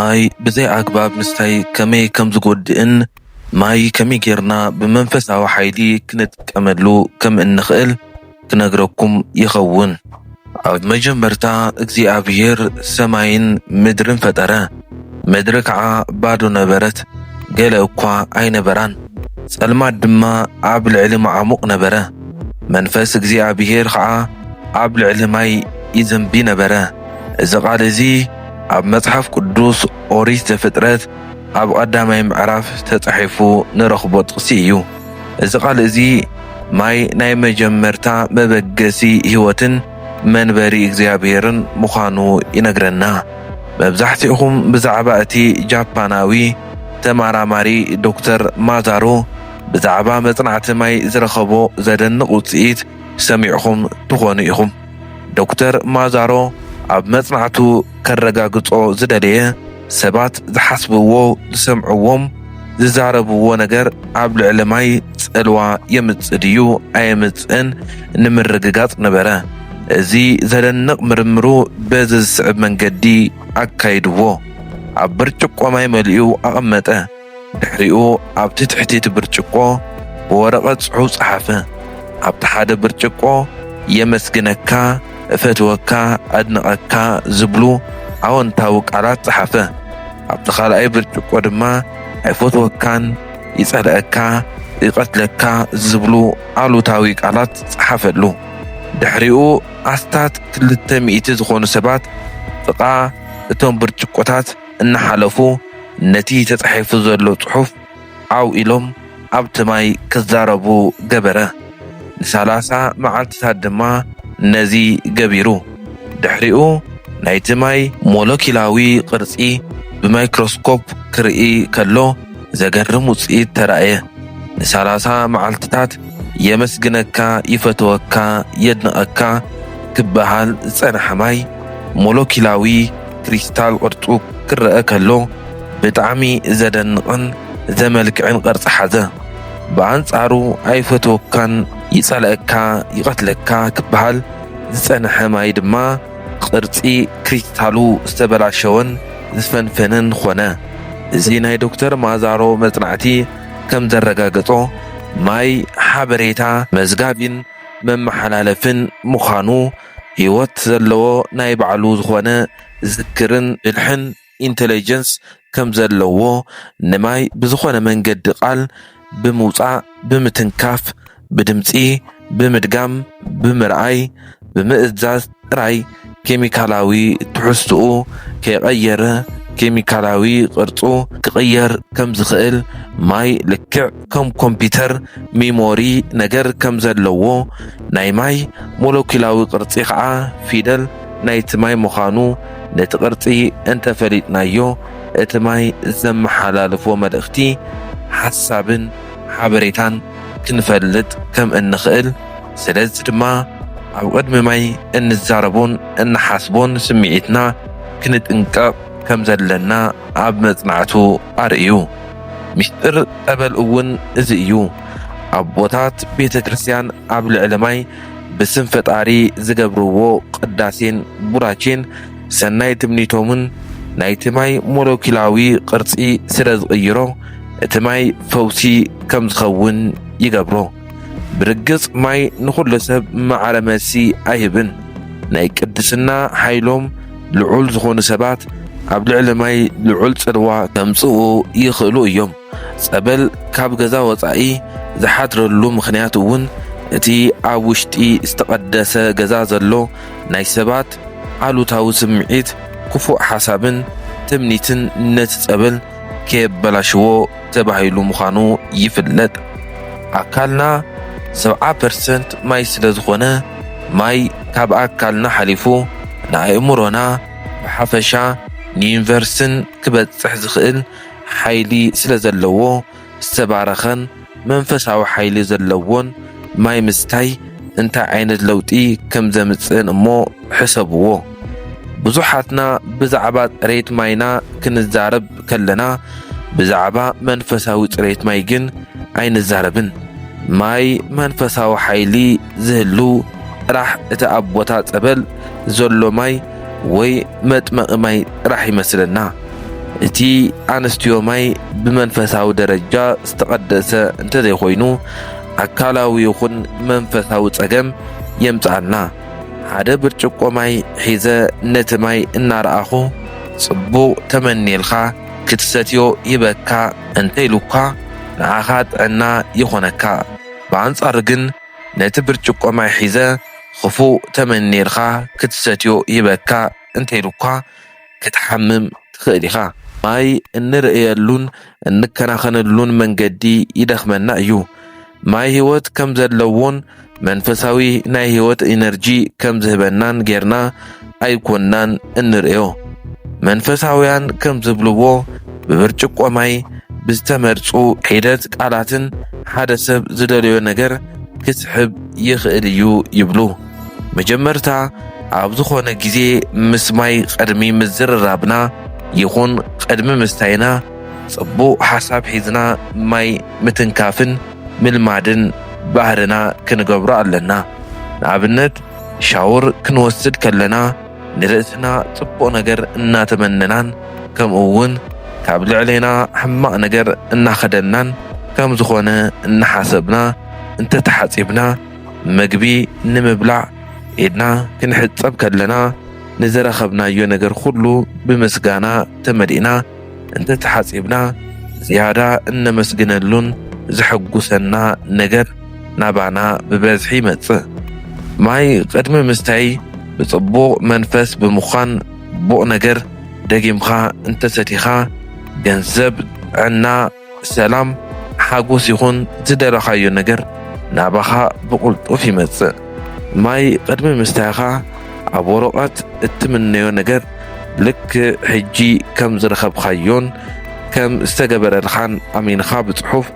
ማይ ብዘይ ኣግባብ ምስታይ ከመይ ከም ዝጎድእን ማይ ከመይ ጌርና ብመንፈሳዊ ሓይሊ ክንጥቀመሉ ከም እንኽእል ክነግረኩም ይኸውን። ኣብ መጀመርታ እግዚኣብሔር ሰማይን ምድርን ፈጠረ። ምድሪ ከዓ ባዶ ነበረት፣ ገለ እኳ ኣይነበራን። ጸልማት ድማ ኣብ ልዕሊ መዓሙቕ ነበረ። መንፈስ እግዚኣብሔር ከዓ ኣብ ልዕሊ ማይ ይዘንቢ ነበረ። እዚ ቃል እዚ ኣብ መጽሓፍ ቅዱስ ኦሪት ዘፍጥረት ኣብ ቀዳማይ ምዕራፍ ተጻሒፉ ንረኽቦ ጥቕሲ እዩ። እዚ ቃል እዚ ማይ ናይ መጀመርታ መበገሲ ህይወትን መንበሪ እግዚኣብሔርን ምዃኑ ይነግረና። መብዛሕትኡኹም ብዛዕባ እቲ ጃፓናዊ ተመራማሪ ዶክተር ማዛሮ ብዛዕባ መጽናዕቲ ማይ ዝረኸቦ ዘደንቕ ውጽኢት ሰሚዕኹም ትኾኑ ኢኹም። ዶክተር ማዛሮ ኣብ መጽናዕቱ ከረጋግጾ ዝደለየ፣ ሰባት ዝሓስብዎ፣ ዝሰምዕዎም፣ ዝዛረብዎ ነገር ኣብ ልዕሊ ማይ ጽልዋ የምጽእ ድዩ ኣየምጽእን ንምርግጋጽ ነበረ። እዚ ዘደንቕ ምርምሩ በዚ ዝስዕብ መንገዲ ኣካይድዎ። ኣብ ብርጭቆ ማይ መሊኡ ኣቐመጠ። ድሕሪኡ ኣብቲ ትሕቲ እቲ ብርጭቆ ብወረቐት ጽሑፍ ጸሓፈ። ኣብቲ ሓደ ብርጭቆ የመስግነካ፣ እፈትወካ፣ ኣድንቐካ ዝብሉ ኣወንታዊ ቃላት ጸሓፈ። ኣብቲ ካልኣይ ብርጭቆ ድማ ኣይፈትወካን፣ ይጸልኣካ፣ ይቐትለካ ዝብሉ ኣሉታዊ ቃላት ጸሓፈሉ። ድሕሪኡ ኣስታት ክልተ ሚእቲ ዝኾኑ ሰባት ጥቓ እቶም ብርጭቆታት እናሓለፉ ነቲ ተጻሒፉ ዘሎ ጽሑፍ ዓው ኢሎም ኣብቲ ማይ ክዛረቡ ገበረ። ንሰላሳ መዓልትታት ድማ ነዚ ገቢሩ። ድሕሪኡ ናይቲ ማይ ሞለኪላዊ ቅርጺ ብማይክሮስኮፕ ክርኢ ከሎ ዘገርም ውጽኢት ተራእየ። ንሰላሳ መዓልትታት የመስግነካ፣ ይፈትወካ፣ የድንቐካ ክበሃል ዝጸንሐ ማይ ሞለኪላዊ ክሪስታል ቅርጹ ክረአ ከሎ ብጣዕሚ ዘደንቕን ዘመልክዕን ቅርጺ ሓዘ። ብኣንጻሩ ኣይፈትወካን፣ ይጸልኣካ፣ ይቐትለካ ክበሃል ዝጸንሐ ማይ ድማ ቅርጺ ክሪስታሉ ዝተበላሸወን ዝፈንፈነን ኾነ። እዚ ናይ ዶክተር ማዛሮ መጽናዕቲ ከም ዘረጋገጾ ማይ ሓበሬታ መዝጋቢን መመሓላለፍን ምዃኑ ህይወት ዘለዎ ናይ ባዕሉ ዝኾነ ዝክርን ብልሕን ኢንተለጀንስ ከም ዘለዎ ንማይ ብዝኾነ መንገዲ ቃል ብምውጻእ ብምትንካፍ ብድምጺ ብምድጋም ብምርኣይ ብምእዛዝ ጥራይ ኬሚካላዊ ትሕዝትኡ ከይቐየረ ኬሚካላዊ ቅርጹ ክቕየር ከም ዝኽእል ማይ ልክዕ ከም ኮምፒተር ሚሞሪ ነገር ከም ዘለዎ ናይ ማይ ሞለኪላዊ ቅርጺ ኸዓ ፊደል ናይቲ ማይ ምዃኑ ነቲ ቅርጺ እንተፈሊጥናዮ እቲ ማይ ዘመሓላልፎ መልእኽቲ ሓሳብን ሓበሬታን ክንፈልጥ ከም እንኽእል ስለዚ ድማ ኣብ ቅድሚ ማይ እንዛረቦን እንሓስቦን ስምዒትና ክንጥንቀቕ ከም ዘለና ኣብ መጽናዕቱ ኣርእዩ። ምስጢር ጠበል እውን እዚ እዩ። ኣቦታት ቤተ ክርስቲያን ኣብ ልዕሊ ማይ ብስም ፈጣሪ ዝገብርዎ ቅዳሴን ቡራኬን ሰናይ ትምኒቶምን ናይቲ ማይ ሞለኪላዊ ቅርጺ ስለ ዝቕይሮ እቲ ማይ ፈውሲ ከም ዝኸውን ይገብሮ። ብርግጽ ማይ ንኹሉ ሰብ ማዕረ መልሲ ኣይህብን። ናይ ቅድስና ሓይሎም ልዑል ዝኾኑ ሰባት ኣብ ልዕሊ ማይ ልዑል ጽልዋ ከምጽኡ ይኽእሉ እዮም። ጸበል ካብ ገዛ ወጻኢ ዝሓድረሉ ምኽንያት እውን እቲ ኣብ ውሽጢ ዝተቐደሰ ገዛ ዘሎ ናይ ሰባት ኣሉታዊ ስምዒት፣ ክፉእ ሓሳብን ትምኒትን ነቲ ጸበል ከየበላሽዎ ተባሂሉ ምዃኑ ይፍለጥ። ኣካልና ሰብዓ ፐርሰንት ማይ ስለ ዝኾነ ማይ ካብ ኣካልና ሓሊፉ ንኣእምሮና ብሓፈሻ ንዩኒቨርስን ክበጽሕ ዝኽእል ሓይሊ ስለ ዘለዎ ዝተባረኸን መንፈሳዊ ሓይሊ ዘለዎን ማይ ምስታይ እንታይ ዓይነት ለውጢ ከም ዘምጽእን እሞ ሕሰብዎ። ብዙሓትና ብዛዕባ ጽሬት ማይና ክንዛረብ ከለና ብዛዕባ መንፈሳዊ ጽሬት ማይ ግን ኣይንዛረብን። ማይ መንፈሳዊ ሓይሊ ዝህሉ ጥራሕ እቲ ኣብ ቦታ ጸበል ዘሎ ማይ ወይ መጥመቒ ማይ ጥራሕ ይመስለና። እቲ ኣንስትዮ ማይ ብመንፈሳዊ ደረጃ ዝተቐደሰ እንተዘይኮይኑ፣ ኣካላዊ ይኹን መንፈሳዊ ጸገም የምጽኣልና። ሓደ ብርጭቆ ማይ ሒዘ ነቲ ማይ እናረኣኹ፣ ጽቡቕ ተመንየልካ ክትሰትዮ ይህበካ እንተኢሉኳ፣ ንዓኻ ጥዕና ይኾነካ። ብኣንጻሩ ግን፣ ነቲ ብርጭቆ ማይ ሒዘ፣ ክፉእ ተመንየልካ ክትሰትዮ ይህበካ እንተኢሉኳ፣ ክትሓምም ትኽእል ኢኻ። ማይ እንርእየሉን እንከናኸነሉን መንገዲ ይደኽመና እዩ። ማይ ህይወት ከም ዘለዎን መንፈሳዊ ናይ ህይወት ኢነርጂ ከም ዝህበናን ጌርና ኣይኮንናን እንርእዮ። መንፈሳውያን ከም ዝብልዎ፣ ብብርጭቆ ማይ ብዝተመርጹ ሒደት ቃላትን ሓደ ሰብ ዝደለዮ ነገር ክስሕብ ይኽእል እዩ ይብሉ። መጀመርታ ኣብ ዝኾነ ግዜ ምስ ማይ ቅድሚ ምዝርራብና ይኹን ቅድሚ ምስታይና ጽቡቕ ሓሳብ ሒዝና ማይ ምትንካፍን ምልማድን ባህርና ክንገብሮ ኣለና። ንኣብነት ሻወር ክንወስድ ከለና ንርእስና ጽቡቕ ነገር እናተመነናን ከምኡ እውን ካብ ልዕሌና ሕማቕ ነገር እናኸደናን ከም ዝኾነ እናሓሰብና እንተተሓጺብና፣ ምግቢ ንምብላዕ ኢድና ክንሕጸብ ከለና፣ ንዝረኸብናዮ ነገር ኩሉ ብምስጋና ተመሊእና እንተተሓጺብና፣ ዝያዳ እነመስግነሉን ዘሐጉሰና ነገር ናባና ብበዝሒ ይመጽእ። ማይ ቅድሚ ምስታይ ብጽቡቕ መንፈስ ብምዃን፣ ጽቡቕ ነገር ደጊምካ እንተሰቲኻ፣ ገንዘብ፣ ጥዕና፣ ሰላም፣ ሓጎስ ይኹን ዝደለኻዮ ነገር ናባኻ ብቕልጡፍ ይመጽእ። ማይ ቅድሚ ምስታይኻ ኣብ ወረቐት እትምነዮ ነገር ልክዕ ሕጂ ከም ዝረኸብካዮን ከም ዝተገበረልኻን ኣሚንኻ ብጽሑፍ፣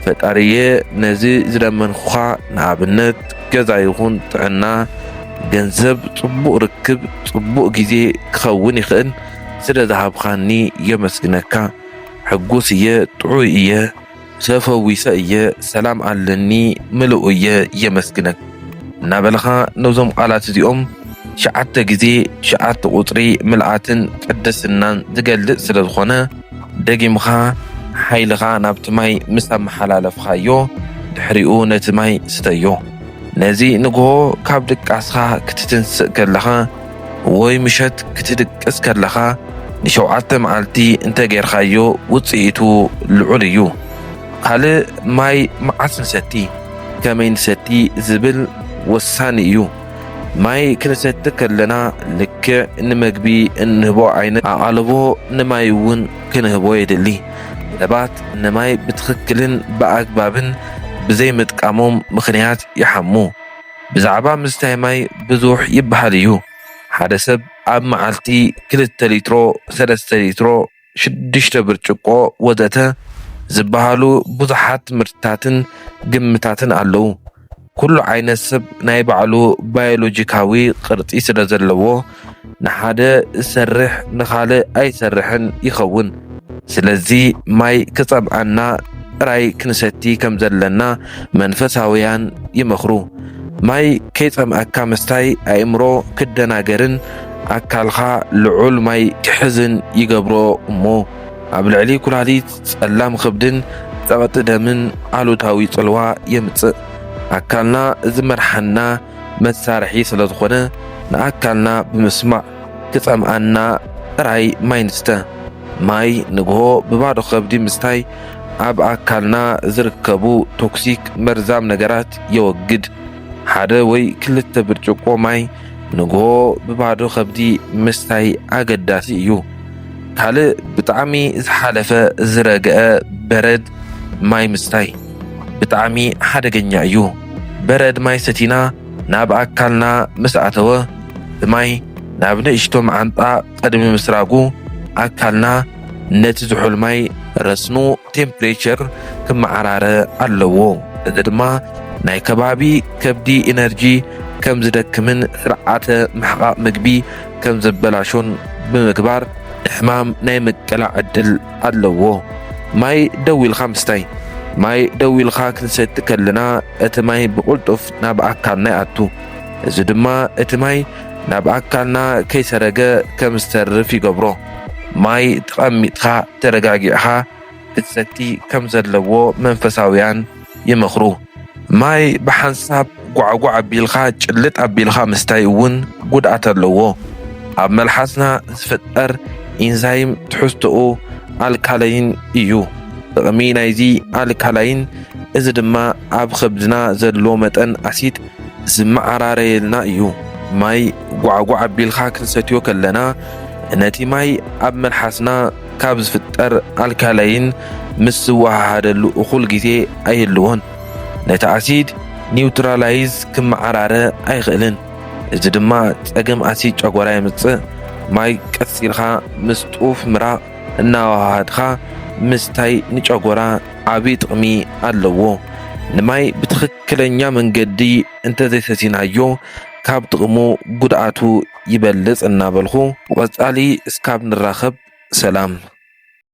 "ፈጣሪየ፣ ነዚ ዝለመንኩኻ፣ ንኣብነት ገዛ ይኹን ጥዕና፣ ገንዘብ፣ ጽቡቕ ርክብ፣ ጽቡቕ ግዜ ክኸውን ይኽእል፣ ስለ ዝሃብኻኒ የመስግነካ። ሕጉስ እየ፣ ጥዑይ እየ፣ ተፈዊሰ እየ፣ ሰላም ኣለኒ፣ ምሉእ እየ፣ የመስግነካ" እናበልኻ ነዞም ቃላት እዚኦም ትሽዓተ ግዜ ትሽዓተ ቁጽሪ ምልኣትን ቅድስናን ዝገልጽ ስለ ዝኾነ፣ ደጊምኻ ሓይልኻ ናብቲ ማይ ምስ ኣመሓላለፍካዮ፣ ድሕሪኡ ነቲ ማይ ስተዮ። ነዚ ንግሆ ካብ ድቃስኻ ክትትንስእ ከለኻ ወይ ምሸት ክትድቅስ ከለኻ ንሸውዓተ መዓልቲ እንተ ጌርካዮ፣ ውጽኢቱ ልዑል እዩ። ካልእ፣ ማይ መዓስ ንሰቲ፣ ከመይ ንሰቲ ዝብል ወሳኒ እዩ። ማይ ክንሰቲ ከለና፣ ልክዕ ንመግቢ እንህቦ ዓይነት ኣቓልቦ ንማይ እውን ክንህቦ የድሊ። ሰባት ንማይ ብትኽክልን ብኣግባብን ብዘይምጥቃሞም ምኽንያት ይሓሙ። ብዛዕባ ምስታይ ማይ ብዙሕ ይበሃል እዩ። ሓደ ሰብ ኣብ መዓልቲ ክልተ ሊትሮ፣ ሰለስተ ሊትሮ፣ ሽዱሽተ ብርጭቆ ወዘተ ዝበሃሉ ብዙሓት ትምህርትታትን ግምታትን ኣለዉ። ኩሉ ዓይነት ሰብ ናይ ባዕሉ ባዮሎጂካዊ ቅርጺ ስለ ዘለዎ፣ ንሓደ ዝሰርሕ ንኻልእ ኣይሰርሕን ይኸውን። ስለዚ ማይ ክጸምኣና ጥራይ ክንሰቲ ከም ዘለና መንፈሳውያን ይመኽሩ። ማይ ከይጸምኣካ ምስታይ ኣእምሮ ክደናገርን ኣካልካ ልዑል ማይ ክሕዝን ይገብሮ እሞ፣ ኣብ ልዕሊ ኩላሊት፣ ጸላም ከብድን ጸቕጢ ደምን ኣሉታዊ ጽልዋ የምጽእ። ኣካልና ዝመርሓና መሳርሒ ስለ ዝኾነ፣ ንኣካልና ብምስማዕ ክጸምኣና ጥራይ ማይ ንስተ። ማይ ንግሆ ብባዶ ከብዲ ምስታይ ኣብ ኣካልና ዝርከቡ ቶክሲክ መርዛም ነገራት የወግድ። ሓደ ወይ ክልተ ብርጭቆ ማይ ንግሆ ብባዶ ከብዲ ምስታይ ኣገዳሲ እዩ። ካልእ ብጣዕሚ ዝሓለፈ ዝረግአ በረድ ማይ ምስታይ ብጣዕሚ ሓደገኛ እዩ። በረድ ማይ ሰቲና ናብ ኣካልና ምስ ኣተወ፣ እቲ ማይ ናብ ንእሽቶ መዓንጣ ቅድሚ ምስራጉ፣ ኣካልና ነቲ ዝሑል ማይ ረስኑ ቴምፕሬቸር ክመዓራረ ኣለዎ። እዚ ድማ ናይ ከባቢ ከብዲ ኢነርጂ ከም ዝደክምን ስርዓተ ምሕቓቕ ምግቢ ከም ዝበላሾን ብምግባር፣ ንሕማም ናይ ምቅላዕ ዕድል ኣለዎ። ማይ ደው ኢልካ ምስታይ። ማይ ደው ኢልካ ክንሰቲ ከለና፣ እቲ ማይ ብቕልጡፍ ናብ ኣካልና ይኣቱ። እዚ ድማ እቲ ማይ ናብ ኣካልና ከይሰረገ ከም ዝተርፍ ይገብሮ። ማይ ተቐሚጥካ ተረጋጊዕካ ክትሰቲ ከም ዘለዎ መንፈሳውያን ይመኽሩ። ማይ ብሓንሳብ ጓዕጓዕ ኣቢልካ ጭልጥ ኣቢልካ ምስታይ እውን ጉድኣት ኣለዎ። ኣብ መልሓስና ዝፍጠር ኢንዛይም ትሕዝቶኡ ኣልካላይን እዩ። ጥቕሚ ናይዚ ኣልካላይን እዚ ድማ ኣብ ከብድና ዘሎ መጠን ኣሲድ ዝመዓራረየልና እዩ። ማይ ጓዕጓዕ ኣቢልካ ክንሰትዮ ከለና ነቲ ማይ ኣብ መልሓስና ካብ ዝፍጠር ኣልካላይን ምስ ዝወሃሃደሉ እኹል ግዜ ኣይህልዎን። ነቲ ኣሲድ ኒውትራላይዝ ክመዓራረ ኣይኽእልን። እዚ ድማ ጸገም ኣሲድ ጨጎራ የምጽእ። ማይ ቀስ ኢልካ ምስ ጡፍ ምራቕ እናወሃሃድካ ምስታይ ንጨጎራ ዓቢ ጥቕሚ ኣለዎ። ንማይ ብትኽክለኛ መንገዲ እንተዘይሰቲናዮ ካብ ጥቕሙ ጉድኣቱ ይበልጽ እናበልኩ ብቐጻሊ እስካብ ንራኸብ ሰላም።